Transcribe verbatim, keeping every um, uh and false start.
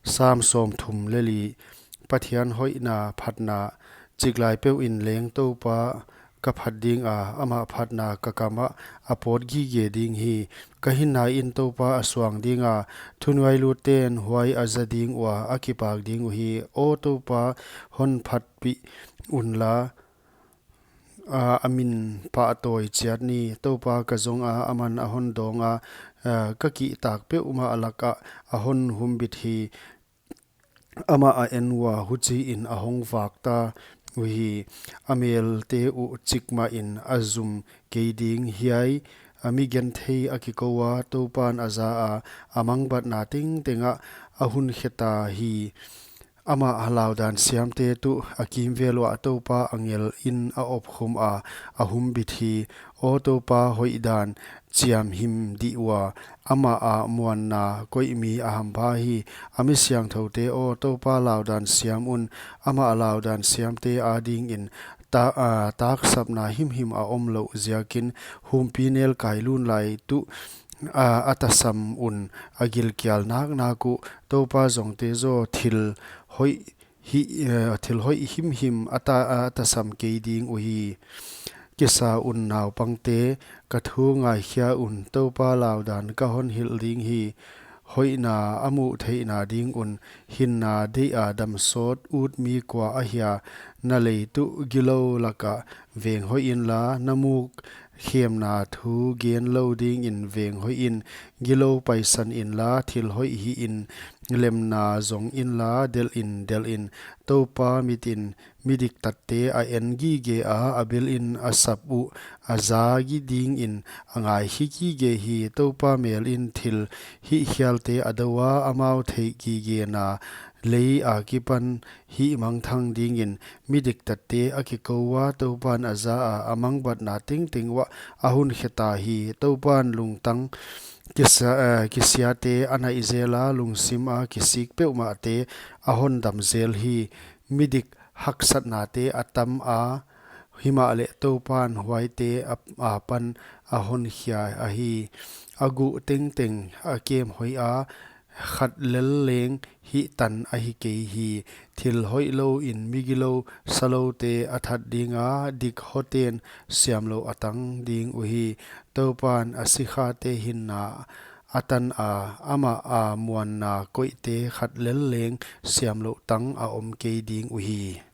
Sam sawmthum leh li. Pathian hoihna phatna. Chiklai peuhin leng Toupa ka phat dinga, ama phatna ka kamah a pawt gige ding hi. Ka hinnain Toupa a suang dinga, thunuailutten huai a za ding ua, a kipak ding uhi. Aw Toupa, hon phatpih unla, a, a min pahtawi chiat ni. Toupa ka zonga, aman a hon dawnga, a, ka kihtak peuhmah lakah a hon humbit hi. Amah a en ua, huchiin a hong vakta uhi. A melte uh chikmahin a zum kei ding. Hiai a mi genthei a kikoua, Toupan a zaa, a mangbatna tengtengah a hun kheta hi. Amah a laudan siamte tuh a kimvel uah Toupa angelin a opkhuma, a humbit hi. Aw Toupa, hoihdan chiamhim dih ua, amah a muanna koih mi a hampha hi. A mi siangthoute aw, Toupa laudan siam un, amah a laudan siamte adingin ta, a, taksapna himhim a omlouh ziakin, humpinelkai lunlai tuh, a, a tasam un, a gilkial naknak uh. Toupa zongte zaw thil hoih hi, eh, thil hoih himhim a ta, a tasam kei ding uhi. Kisa un naupangte, ka thu ngaikhia un, Toupa laudan ka hon hilh ding hi. Hoihna a muh theihna ding un, hinna deih a damsawt ut mi kua ahia? Na lei tuh gilou lakah veng hoih inla, na muk khemna thu gen lou dingin veng hoih in. Gilou paisan inla, thil hoih hihin, lemna zong inla, delhin, delhin. Toupa mitin mi diktatte a en gige a, a bilin a sap uh a za dingin a ngaikhe gige hi. Toupa melin thil hihkhialte a doua, amau theih gigena lei akipan hihmangthang dingin mi diktatte a kikoua, Toupan a zaa, a mangbatna tengteng uah a hun kheta hi. Toupan lungtang kisia, eh, kisiate a naih zela, lungsima kisik peuhmahte a hon dam zel hi. Midik haksatnate a tama, himahleh Toupan huaite a, apan a honkhia ahi. A guh tengteng a kem hoiha, khat lel leng hihtan ahi kei hi. Thil hoihlouin mi gilou saloute a that dinga, dik hoten siamlouh a tang ding uhi. Toupan a sikhate hinna a tana, amah a muanna koihte khat lel leng siamlouh tang a om kei ding uhi.